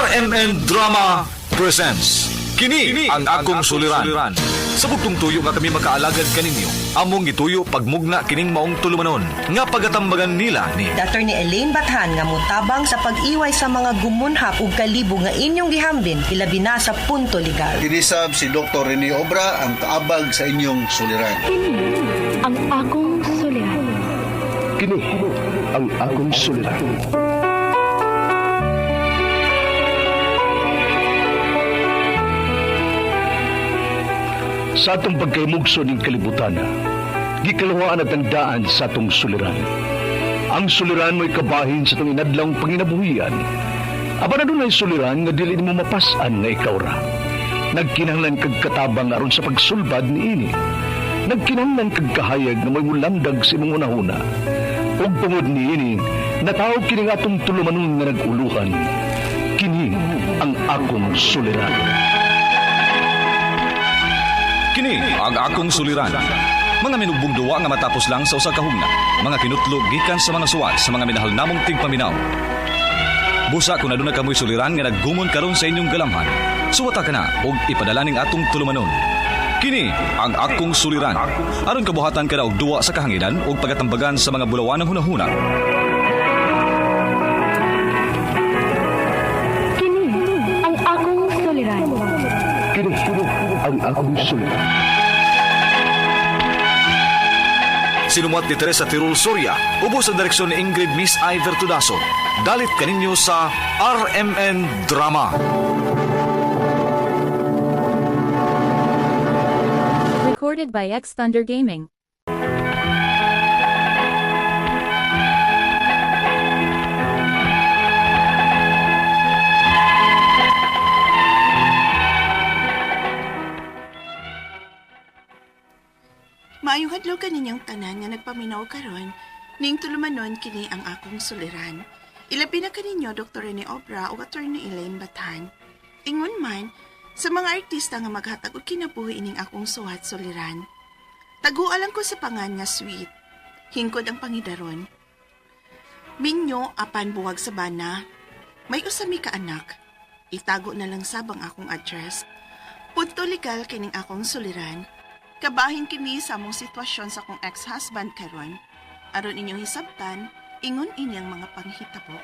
RMN Drama presents Kini ang akong suliran. Sa bugtong tuyo nga kami makaalagad kaninyo, among gituyo pagmugna kining maong tulumanon nga pagatambagan nila ni Attorney Elaine Bathan nga motabang sa pag-iway sa mga gumunhap ug kalibo nga inyong gihambin ilabi na sa punto legal. Kinisab si Dr. Rene Obra ang kaabag sa inyong suliran. Kini ang akong suliran. Kini ang akong suliran. Sa atong pagkaymugso ning kalibutan, gikaluhaan at ang daan sa atong suliran. Ang suliran mo'y kabahin sa atong inadlawng panginabuhian. Apan adunay suliran nga dili nimo mapas-an nga ikaw ra. Nagkinahanglan kag katabang aron sa pagsulbad niini. Nagkinahanglan kag kahayag nga mo'y mulamdag sa imong hunahuna. Ug tungod niini, natawag kini nga atong tulumanon nga nag-uluhan. Kini ang akong suliran. Kini ang akong suliran. Mga minubong duwa nga matapos lang sa usa ka hugna. Mga kinutlo gikan sa mga suwat sa mga minahal namong tigpaminaw. Busa kung aduna kamoy suliran nga naggumon karon sa inyong galamhan. Suwata ka na og ipadala ning atong tulumanon. Kini ang akong suliran. Aron kabuhatan ka na og duwa sa kahanginan ug pagatambagan sa mga bulawanang hunahuna. Kini ang akong suliran. Kini ang akong suliran. Sinumuat ni Teresa Tirul Soria, ubos ang direksyon ni Ingrid Miss Iver Tudaso. Dalit kaninyo sa RMN Drama. Recorded by X Thunder Gaming. Maayong adlaw kaninyong tanan nga nagpaminaw karon, ning tulumanon kini ang akong suliran. Ilabi na kaninyo Dr. Rene Obra ug Attorney Elaine Bathan. Ingon man sa mga artista nga maghatag og kinabuhi ining akong suwat suliran. Taguan lang ko sa pangan nga sweet. Hingkod ang pangidaron. Minyo apan buwag sa bana. May usami ka anak. Itago na lang sabang akong address. Punto legal kining akong suliran. Kabahin kini sa among sitwasyon sa akong ex-husband karon. Aron inyong hisabtan, ingon inyang mga panghitabo.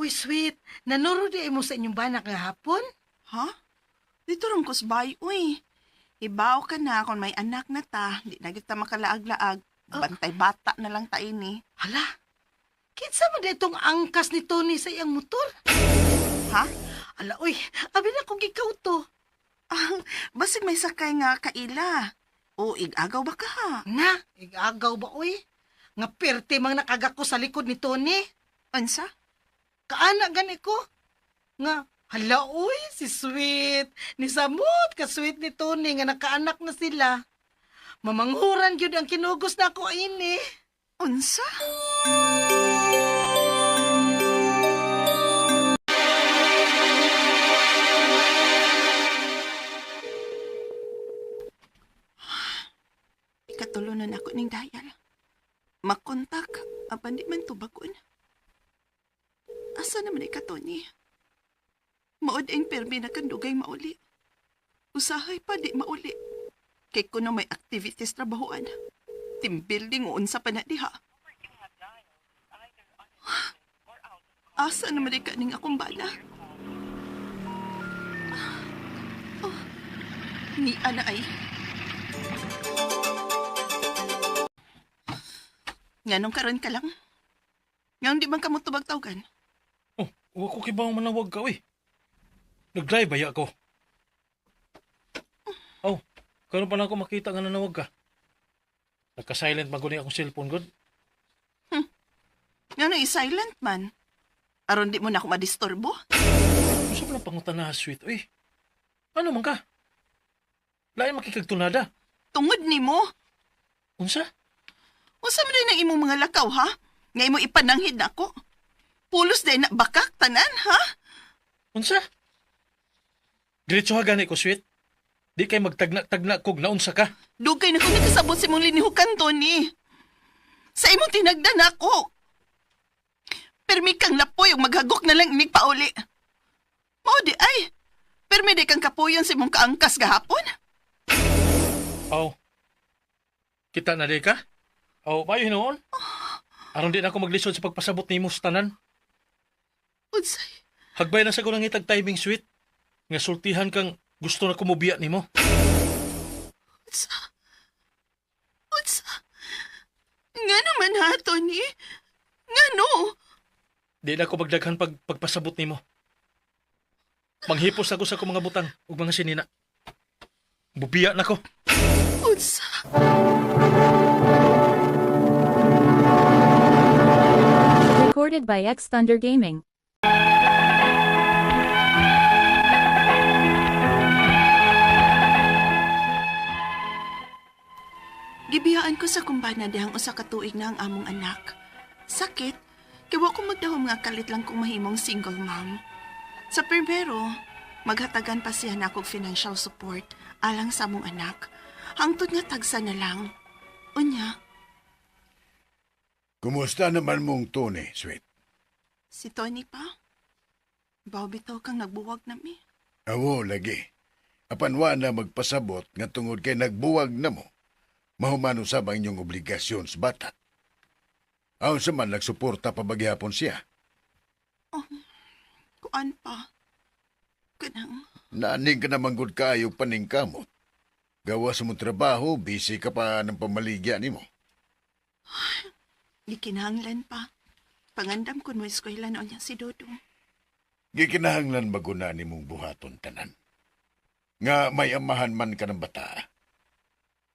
Uy, sweet. Nanuro di mo sa inyong banak nga hapon? Ha? Dito ron kusbay, uy. Ibaw ka na kung may anak na ta, di na kita makalaag-laag. Bantay bata na lang ta ini. Hala, kinsa man itong angkas ni Tony sa iyang motor? Ha? Ala, uy, abi na kung ikaw to. Ah, basig may sakay nga kaila. O igagaw ba ka ha? Na, igagaw ba, uy? Nga pirti mang nakagako sa likod ni Tony. Unsa? Kaana gani ko? Nga, hala, uy, si Sweet. Ni Samot, ka sweet ni Tony nga nakaanak na sila. Mamanghuran gyud ang kinugos na ako ini. Unsa? Ikatulonan ako ning dayal. Makontak, apan di man tubagon. Asa naman ika, Tony? Maod ang permi na kandugay mauli. Usahay pa di mauli. Kay kuno may activities trabahoan. Team building o unsa pa na diha. Asa naman ika ning akong bana? Oh, ni ana ay. Nganong karon ka lang? Nganong di man ka mo tubag tawgan? Oh, wa ko kibaw manawag ka, uy. Nag-drive ba ya ako? Oh, karon pa na ako makita nga nanawag ka. Nagka-silent man gud ni akong cellphone gud. Nganong i-silent man? Aron di mo na ako madisturbo? Unsa man ang pangutana, sweet, uy? Ano man ka? Lain makikagtunada. Tungod nimo. Unsa? Unsa man din ang imong mga lakaw, ha? Nga imo ipananghid nako. Pulos day na bakak tanan, ha? Unsa? Diretso ha gani ko, sweet. Di kay magtagna-tagna kog naunsa ka. Dugay na ko nakasabot sa imong linihukan, Tony. Sa imong tinagdan ako. Pirmi kang lapoy ug maghagok na lang inig pauli. Mao di ay. Pirmi di kang kapuyon sa imong kaangkas gahapon. Aw. Kita na di ka? Aw, mayo hinuon. Aron di na ako maglisod sa pagpasabot nimo sa tanan. Unsay? Hagbay na sa ko nangitag timing, sweet. Nga sultihan kang gusto na kumubiya nimo. Unsa? Unsa? Nga naman ha, Tony? Nga no? Di na ako magdaghan pag pagpasabot nimo. Manghipos ako sa akong mga butang ug mga sinina. Bubiya na ko. Unsa? Recorded by X Thunder Gaming. Gibiyaan ko sa kumbana dihang usa ka tuig na ang among anak. Sakit, kay wa ko magdahom nga kalit lang kung mahimong single mom. Sa primero, maghatagan pa siya na og financial support alang sa among anak. Hangtod nga tagsa na lang. Unya, Kumusta naman mong Tony, sweet? Si Tony pa? Baw bitaw kang nagbuwag na mi. Awo, lagi. Apan wa na magpasabot nga tungod kay nagbuwag na mo. Mahuman usab ang inyong obligasyon sa bata. Aw sa man nagsuporta pa bagyapon siya. Kuan pa. Kanang, Naaning ka naman gud kaayo paningkamot. Gawa sa mong trabaho, busy ka pa ng pamaligya nimo. gikinahanglan pa. Pangandam ko mo eskwela noon niya si Dodong. Gikinahanglan maguna nimong buhaton tanan. Nga may amahan man ka ng bata.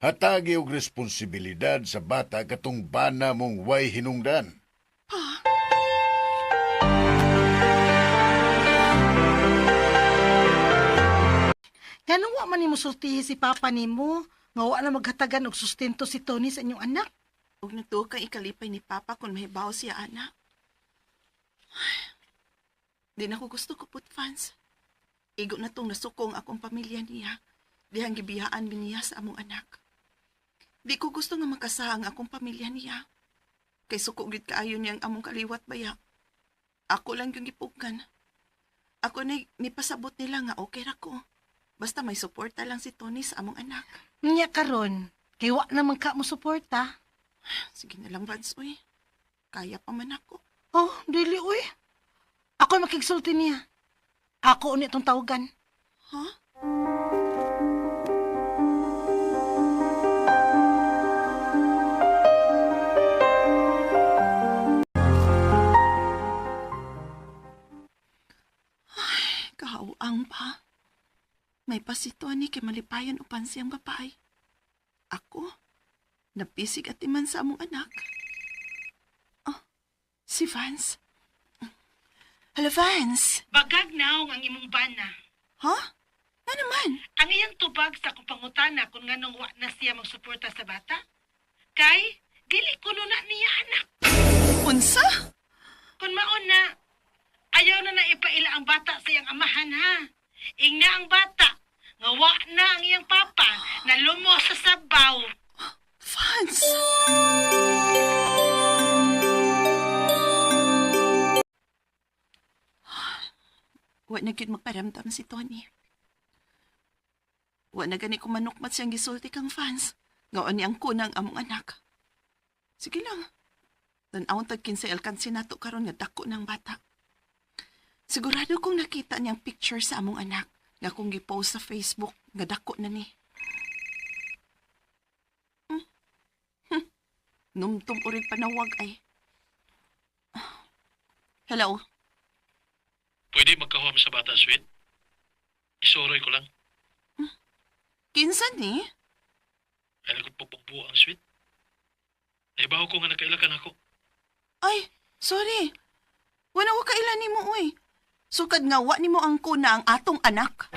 Hatagi og responsibilidad sa bata katong bana mong way hinungdan. Pa, Nganong wa man nimo sultihi si papa nimo nga wa na maghatagan og sustento si Tony sa inyong anak? ug nagtuo kang ikalipay ni Papa kung mahibaw siya, ana. Ay, di na ko gusto kupot fans. Igo na tong nasukong akong pamilya niya. Dihang gibiyaan mi niya sa among anak. Di ko gusto nga makasaha ang akong pamilya niya. Kay suko gid kaayo niya ang among kaliwat baya. Ako lang yung gipukan. Ako na nipasabot nila nga okay ra ko. Basta may suporta lang si Tony sa among anak. Nya karon, kay wa na man ka mo suporta. Sige na lang, Vance, uy. Kaya pa man ako. Oh, dili uy. Ako makigsulti niya. Ako uni itong tawagan. Ha? Ay, kahawang pa. May pasito ni kay malipayan upan siyang babae. Ako, napisig at iman sa among anak. Oh, si Vance. Hello, Vance. Bagag naong ang imong bana. Ha? Nga naman? Ang iyang tubag sa akong pangutana kung nganong wa na siya magsuporta sa bata. Kay, dili kuno na niya anak. Unsa? Kung maon na, ayaw na na ipaila ang bata sa iyang amahan ha. Ingna ang bata, nga wa na ang iyang papa, na lumos sa sabaw. Fans! Wa na gyud magparamdam si Tony. Wa na gani kumanukmat siyang gisulti kang fans. Ngaon ni ang kunang among anak. Sige lang. Tan-awon tag kinsa alkansi nato karon nga dako ng bata. Sigurado kong nakita niyang picture sa among anak nga kung gipost sa Facebook nga dako na ni. Numtum urig panawag ay. Hello. Pwede magkahuam sa bata, sweet? Isuroy ko lang. Kinsa ni? Ay nagpapagbuo ang sweet. Naibaw ko nga nakailakan ako. Ay, sorry. Wala ko kailan nimo uy. Sukad nga wa nimo ang kuna ang atong anak.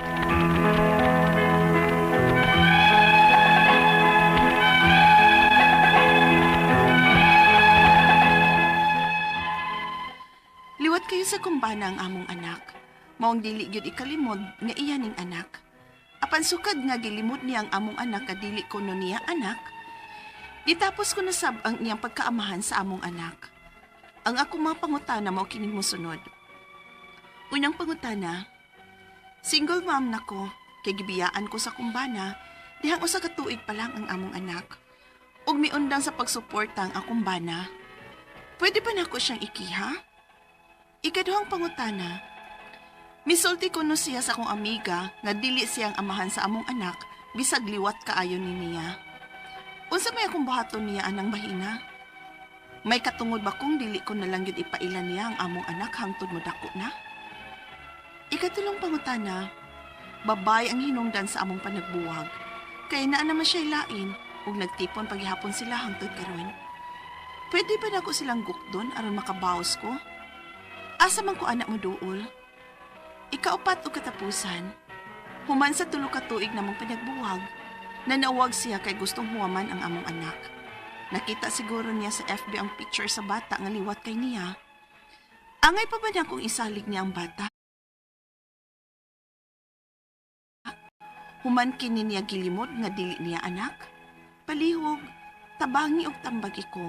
Liwat kayo sa kumbana ang among anak. Maong dili gyud ikalimod nga iya ning anak. Apan sukad nga gilimod niya ang among anak nga dili ko no niya anak, gitapos ko nasab ang iyang pagkaamahan sa among anak. Ang akong mga pangutana mao kining mosunod. Unang pangutana, single mom na ko, kay gibiyaan ko sa kumbana, dihang usa ka tuig pa lang ang among anak. Ug miundang sa pagsuporta ang akong bana. Pwede ba nako siyang ikiha? Ikaduhang pangutana, misulti ko no siya sa akong amiga nga dili siyang amahan sa among anak bisag liwat kaayo ni niya. Unsa may akong buhaton niya anang bahina? May katungod ba kung dili ko na lang yun ipaila niya ang among anak hangtod mo dako na? Ikatulong pangutana, babay ang hinungdan sa among panagbuwag. Kay naa naman siya lain ug nagtipon paghihapon sila hangtod karon. Pwede ba nako silang gukdon aron makabaos ko? Asa man ko anak mo duol? Ikaupat og katapusan. Human sa 3 ka tuig namong panagbuwag, nanawag siya kay gustong huwaman ang among anak. Nakita siguro niya sa FB ang picture sa bata nga liwat kay niya. Angay pa ba niya kung isalig niya ang bata? Human kini niya gilimod nga dili niya anak? Palihog, tabangi og tambagi ko.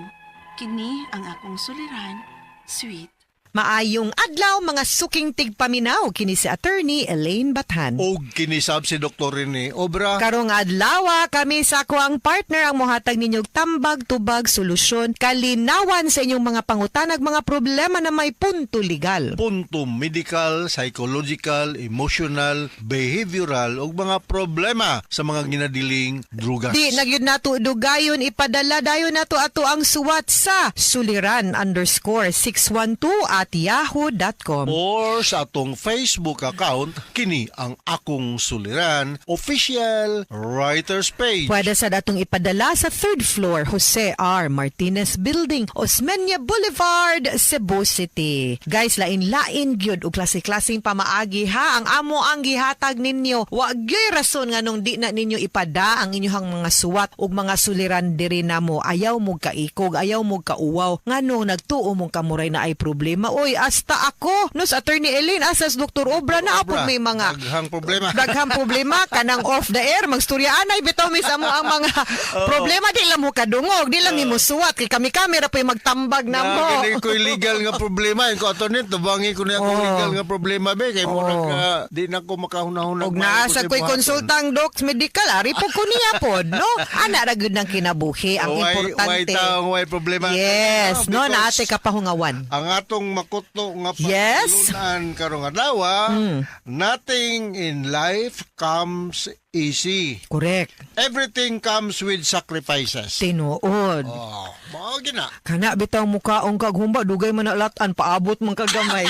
Kini ang akong suliran, Sweet. Maayong adlaw mga suking tigpaminaw kini si Attorney Elaine Bathan. Og kinisab si Dr. Rene Obra. Karong adlaw kami sa ako ang partner ang mohatag ninyong tambag, tubag, solusyon, kalinawan sa inyong mga pangutanag, mga problema na may punto legal. Punto medical, psychological, emotional, behavioral ug mga problema sa mga ginadiling drugas. Di nagyud nato dugayon ipadala dayon nato ato ang suwat sa suliran_612@yahoo.com. Or sa atong Facebook account, kini ang Akong Suliran Official Writers Page. Pwede sa datong ipadala sa third floor, Jose R. Martinez Building, Osmeña Boulevard, Cebu City. Guys, lain-lain gyud og klase-klaseng pamaagi ha. Ang amo ang gihatag ninyo. Wa gyud rason nganong di na ninyo ipada ang inyong mga suwat ug mga suliran diri namo. Ayaw mo kaikog, ayaw mo kauwaw. Nganong nagtuo mong kamuray na ay problema. Oy, hasta ako, no sa Attorney Elaine, asas Dr. Obra na Obra, apod may mga daghang problema. Daghang problema kanang off the air magstorya anay bitaw mis amo ang mga problema di lang mo kadungog, di lang nimo suwat kay kami kami ra po'y magtambag na mo. Na, kini ko'y legal nga problema. Yung ko attorney, tubangi ko na akong legal nga problema be. Kay mo nagka, di na ko makahunahunag. Og naa sa ko'y konsultang docs medical ari po ko niya pod, no? Ana ra gyud ng kinabuhi ang Way importante. taong way problema. Yes, no, Because naate kapahungawan. Ang atong makuto nga Yes. pagtulunan karong adlaw, nothing in life comes easy. Correct. Everything comes with sacrifices. Tinuod. Oh, mao gina. Kana bitaw mukaong kaghumba dugay man na latan paabot man kagamay.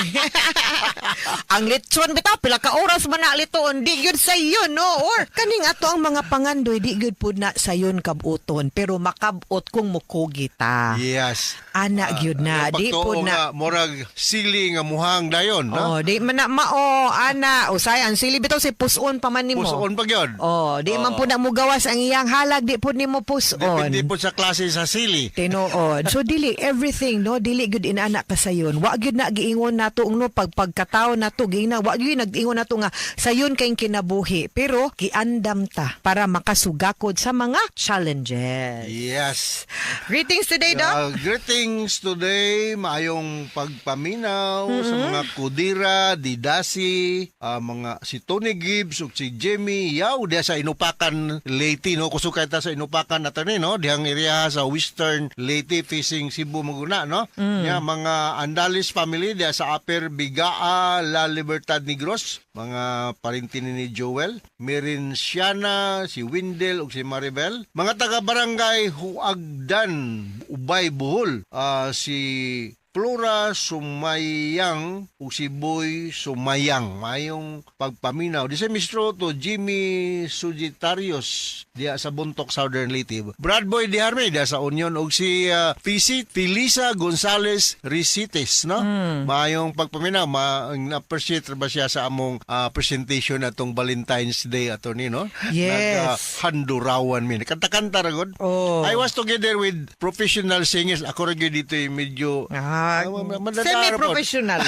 Ang litson bitaw pila ka oras man na litoon di gyud sayon no or kaning ato ang mga pangandoy di gyud pud na sayon kabuton pero makabot kung mukugi ta. Yes. Ana gyud na di Pagtuo pud na. nga murag sili nga muhang dayon, no? Oh, di man na mao ana usay ang sili bitaw si puson pa man nimo. Pusoon pa gyud. Oh, di man pud na mugawas ang iyang halag di pud nimo puson. Depende po sa klase sa sili. Tinuod. So dili everything no dili gyud inaana ka sayon. Wa gyud na giingon nato no pag pagkatao nato giingna wa gyud nag-ingon nato nga sayon kay kinabuhi pero giandam ta para makasugakod sa mga challenges. Yes. Greetings today, Doc. Greetings today, maayong pagpaminaw sa mga Kudira, Didasi, mga si Tony Gibbs ug si Jimmy Yao diha sa Inupakan Leyte, no, kusog ta sa Inupakan attorney, no, dihang area sa Western Leyte facing Cebu maguna, no. Nya mga Andalis family diha sa Upper Bigaa, La Libertad Negros, mga parinti ni Joel, Merinciana, si Windel ug si Maribel, mga taga barangay Huagdan, Ubay Bohol, si Flora Sumayang ug si Boy Sumayang. Mayong pagpaminaw. Di sa mistro to Jimmy Sugitarios diya sa Buntok Southern Leyte. Brad Boy di Harmey diya sa Union ug si PC Felisa Gonzales Risites, no? Mayong pagpaminaw, ma appreciate ba siya sa among presentation atong Valentine's Day attorney, no? Yes. Nag, handurawan mi. Kanta-kanta ra gud. Oh. I was together with professional singers. Ako ra gyud dito yung medyo Ah, Madadara pod. semi-professional.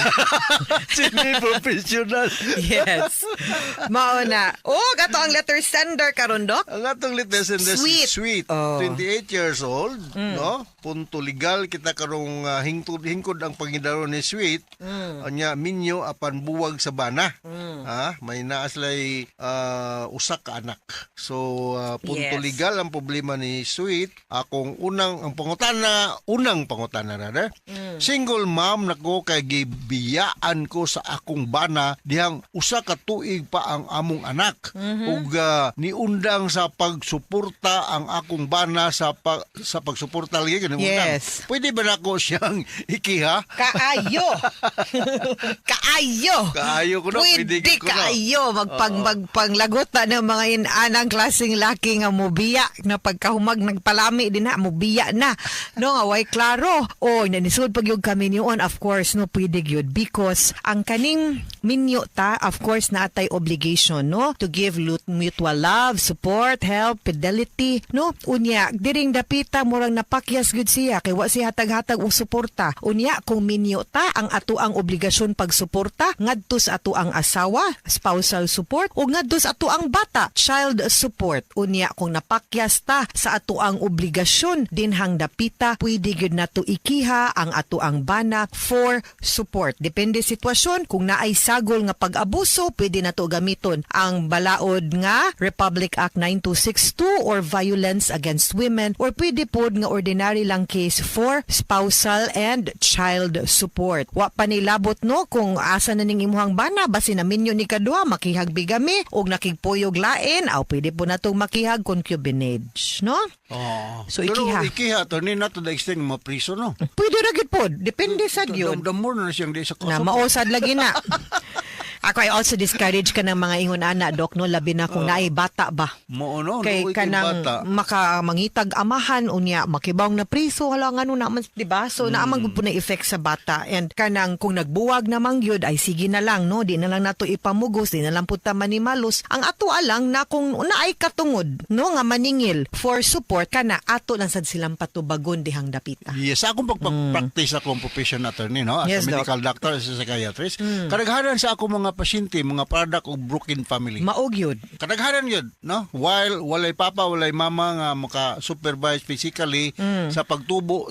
Semi-professional. Yes. Mao na. Oh, gato ang letter sender karon, Dok. Ang atong letter sender Sweet. si Sweet, Oh. 28 years old, no? Punto legal kita karong hingtod hingkod ang pangidaro ni Sweet. Anya minyo apan buwag sa bana. Ha, may naa sila'y usa ka anak. So punto legal ang problema ni Sweet. Akong unang ang pangutana, unang pangutana rather. Single mom nako kay gibiyaan ko sa akong bana dihang usa ka tuig pa ang among anak. Ug niundang sa pagsuporta ang akong bana sa pagsuporta lagi kani undang. Pwede ba nako siyang ikiha? Kaayo. Kaayo. Kaayo ko no, Pwede pwede ko no. kaayo magpanglagot na ng mga inanang klaseng laki nga mobiya na pagkahumag nagpalami din na mobiya na no nga way klaro. O nanisod pag yung kami niyon, of course no, pwede gyud because ang kaning minyo ta, of course naatay obligation no to give mutual love, support, help, fidelity no. Unya diring dapita murang napakyas gyud siya kay wa siya hatag-hatag og suporta. Unya kung minyo ta, ang ato ang obligasyon pagsuporta ngadto sa ato ang asawa, spousal support, ug ngadto sa ato ang bata, child support. Unya kung napakyas ta sa ato ang obligasyon dinhang dapita, pwede gyud nato ikiha ang ato ang bana for support. Depende sitwasyon. Kung naay sagol nga pag-abuso, pwede nato gamiton ang balaod nga Republic Act 9262 or violence against women, or pwede pod nga ordinary lang case for spousal and child support. Wa pa nilabot no kung asa na ning imuhang bana, basin na minyo ni kadua makihag bigami og nakigpuyog lain, aw pwede po natong makihag concubinage no. Oo. So, Pero ikiha. ikiha to ni not to the extent nga mapriso no. Pwede ra gyud pod, depende sa gyud. The more na siyang di sa Na kaso. mausad lagi na. Ako I also discourage ka ng mga ingon ana, Dok, no, labi na kung naay bata ba. Mo no, Kay luoy kay kanang bata. maka mangitag amahan unya makibawng na priso, hala ngano na man, di ba? So naa man gud po na effect sa bata and kanang kung nagbuwag namang gyud ay sige na lang no, di na lang nato ipamugos, di na lang pud ta manimalos. Ang ato alang na kung naay katungod no nga maningil for support kana, ato lang sad silang patubagon dihang dapita. Yes, akong pagpa-practice akong profession attorney, no? As Yes, a Doc. medical doctor, as a psychiatrist. Kadaghanan sa akong mga pasyente, mga product of broken family. Mao gyud. Kadaghanan yun, no? While walay papa, walay mama nga maka-supervise physically sa pagtubo,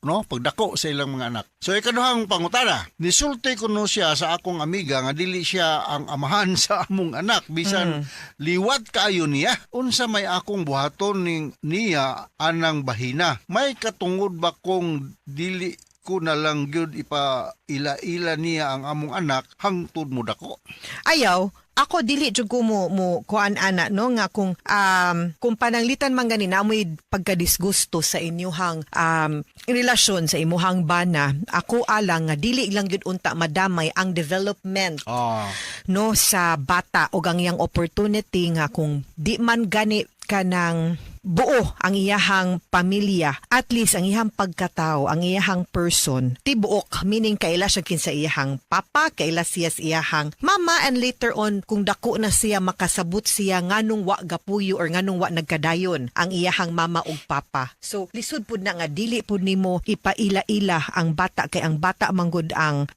no? Pagdako sa ilang mga anak. So ikaduhang pangutana, nisulti kuno siya sa akong amiga nga dili siya ang amahan sa among anak bisan liwat kaayo niya. Unsa may akong buhaton ning niya anang bahina? May katungod ba kung dili ko na lang gyud ipa ila-ila niya ang among anak hangtod mo dako? Ayaw, ako dili jud ko mo kuan ana no nga kung pananglitan man gani na amoy pagkadisgusto sa inyuhang relasyon sa imuhang bana, ako alang nga dili lang gyud unta madamay ang development no sa bata og ang iyang opportunity nga kung di man gani kanang buo ang iyahang pamilya, at least ang iyahang pagkatao, ang iyahang person tibuok, meaning kaila siya kinsa iyahang papa, kaila siya sa iyahang mama, and later on kung dako na siya makasabot siya nganong wa gapuyo or nganong wa nagkadayon ang iyahang mama ug papa. So lisod pud na nga dili pud nimo ipaila-ila ang bata kay ang bata manggod ang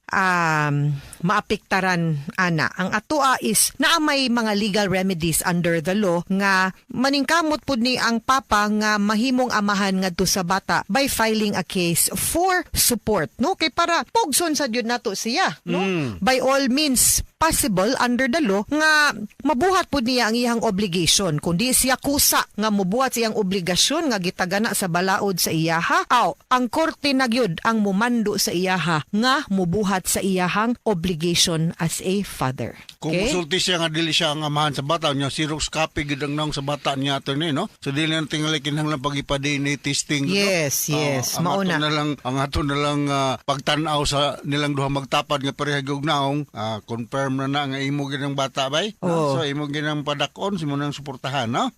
maapektaran ana. Ang atoa is naa may mga legal remedies under the law nga maningkamot pud ni ang papa nga mahimong amahan ngadto sa bata by filing a case for support no, kay para pugson sa gyud nato siya no, by all means possible under the law nga mabuhat pud niya ang iyang obligation. Kung di siya kusa nga mobuhat siyang obligasyon nga gitagana sa balaod sa iyaha, aw ang korte na gyud ang mumando sa iyaha nga mobuhat sa iyahang obligation as a father. Kung Okay? musulti siya nga dili siya ang amahan sa bata niya, Xerox copy gid ang naong sa bata niya attorney, no? So dili na tingali kinahanglan pag ipa-DNA testing, no? Yes, yes, Ang ato mauna. na lang ang ato na lang pagtan-aw sa nilang duha magtapad nga pareha og naong, confirm na na nga imo gid ang bata bay. No? Oo. So imo gid ang padakon, simo nang suportahan, no?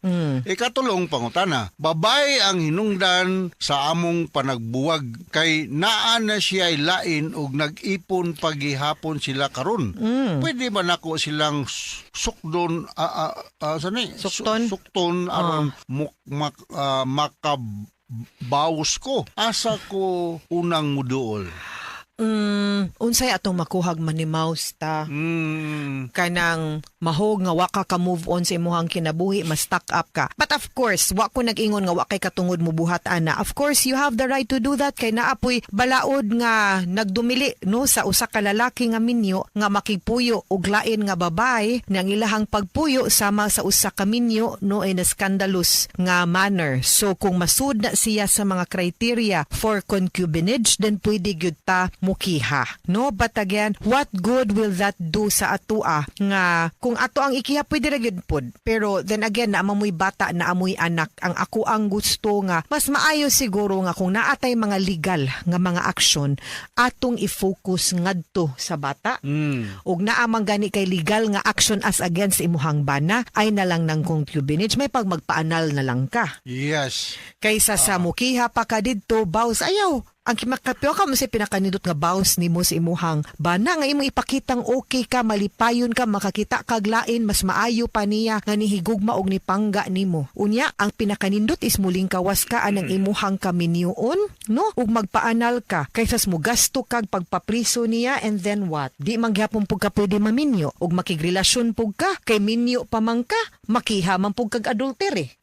Ikatulong pangutana, babay ang hinungdan sa among panagbuwag kay naa na siya lain og nag-ipon pagihapon sila karon. Pwede ba nako silang sukdon sani? Sukton? Sukton aron muk, mak, makab Bawas ko. Asa ko unang muduol. Unsay atong makuhag manimaws ta? Kanang mahog nga wa ka ka move on sa imuhang kinabuhi, mas stuck up ka. But of course, wa ko nag-ingon nga wa kay katungod mo buhat ana. Of course, you have the right to do that kay naapoy balaod nga nagdumili, no, sa usa ka lalaki nga minyo nga makigpuyo og lain nga babae nga ang ilahang pagpuyo sama sa usa ka minyo, no, in a scandalous nga manner. So kung masud na siya sa mga criteria for concubinage, then pwede gyud ta mukiha, no? But again, what good will that do sa atua nga kung ato ang ikiha, pwede ra gyud pod. Pero then again, naa moy bata, naa moy anak. Ang ako ang gusto nga mas maayo siguro nga kung naatay mga legal nga mga aksyon, atong i-focus ngadto sa bata. Ug naa man gani kay legal nga action as against imuhang bana, ay na lang ng concubinage, may pag magpaanal na lang ka. Kaysa sa mukiha pa ka didto, bows, ayaw. Ang kimakapyo ka mo sa pinakanindot nga bows nimo sa imuhang bana nga imong ipakitang okay ka, malipayon ka, makakita kag lain, mas maayo pa niya nga nihigugma og nipangga nimo. Unya, ang pinakanindot is muling kawas ka anang imuhang kaminyoon, no? Ug magpaanal ka kaysa mo gasto kag pagpapriso niya, and then what? Di man gihapon pug ka pwede maminyo ug makigrelasyon pug ka kay minyo pa man ka, makiha man pug kag adultery.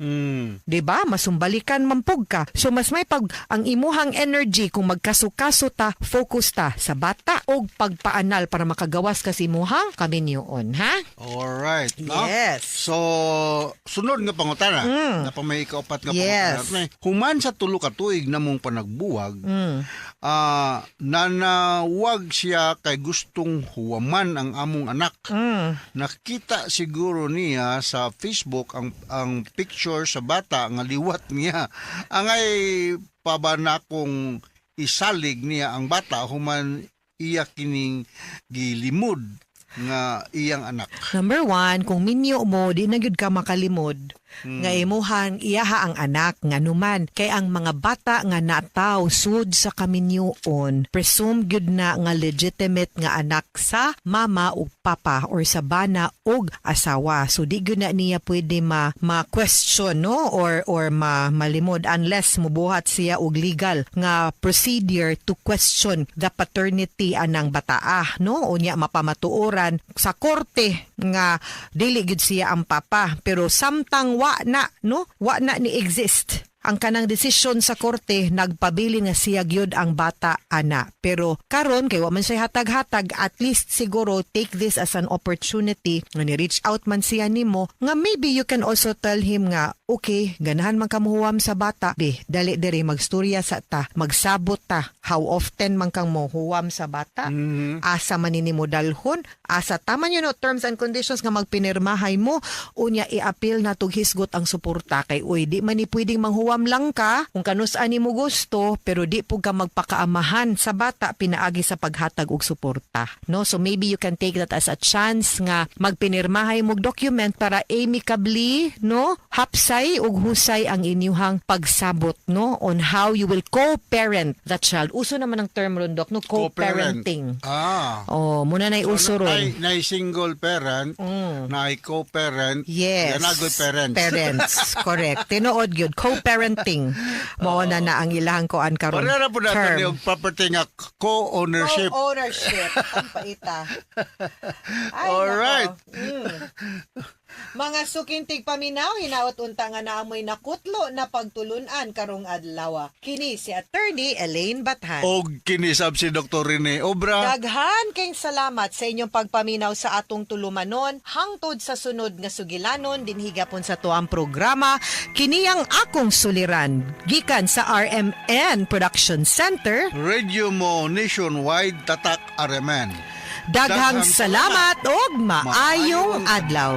'Di ba? Masumbalikan man pug ka. So mas may pag ang imuhang energy kung magkaso-kaso ta, focus ta sa bata og pagpaanal para makagawas ka sa imuhang kaminyoon, ha? Alright. No? Yes. So, sunod nga pangutana. Napa may ikaupat nga pangutana. Human sa 3 ka tuig namong panagbuwag, nanawag siya kay gustong huwaman ang among anak. Nakita siguro niya sa Facebook ang picture sa bata nga liwat niya. Angay pa ba nakong isalig niya ang bata human iya kining gilimod nga iyang anak? Number one, kung minyo mo, di na gyud ka makalimod nga imuhan iyaha ang anak, nga numan kay ang mga bata nga nataw sud sa kaminyoon, presume gyud na nga legitimate nga anak sa mama ug papa or sa bana ug asawa. So di gyud na niya pwede ma ma-question, no, or ma malimod unless mubuhat siya og legal nga procedure to question the paternity anang bataa, no? Unya mapamatuoran sa korte nga dili gyud siya ang papa. Pero samtang wa na, no, wa na ni exist ang kanang desisyon sa korte, nagpabilin nga siya gyud ang bata ana. Pero karon kay wa man siya hatag-hatag, at least siguro take this as an opportunity nga ni reach out man siya nimo nga maybe you can also tell him nga okay, ganahan man ka mohuwam sa bata, be, dali diri, magstorya sa ta, magsabot ta, how often man kang mohuwam sa bata, asa man ni mo dalhon, asa taman terms and conditions nga magpinirmahay mo. Unya i-appeal na tug hisgot ang suporta kay uy, di man ni pwedeng manghuwam lang ka kung kanus-an nimo gusto pero di pud ka magpakaamahan sa bata pinaagi sa paghatag og suporta, no? So maybe you can take that as a chance nga magpinirmahay mo og document para amicably, no, hapsay ug husay ang inyuhang pagsabot, no, on how you will co-parent the child. Uso naman ang term ron, doc, no, co-parenting. Oh, muna na uso ron. Nay single parent, nay co-parent, Yanagoy parents. Parents, correct. Tinuod gyud, co-parenting. Mao na na ang ilahang kuan karon. Pareha na po natin Term. yung property nga co-ownership. Co-ownership. Ang paita. Ay, Alright. nako. Mga suking tigpaminaw, hinaot unta nga naamoy nakutlo na pagtulunan karong adlaw. Kini si Attorney Elaine Bathan. Og kinisab si Dr. Rene Obra. Daghan kayong salamat sa inyong pagpaminaw sa atong tulumanon hangtod sa sunod nga sugilanon dinhi gapon sa tuang programa, kini ang Akong Suliran, gikan sa RMN Production Center. Radio mo nationwide, tatak RMN. Daghang Daghang salamat og maayong Maayong adlaw.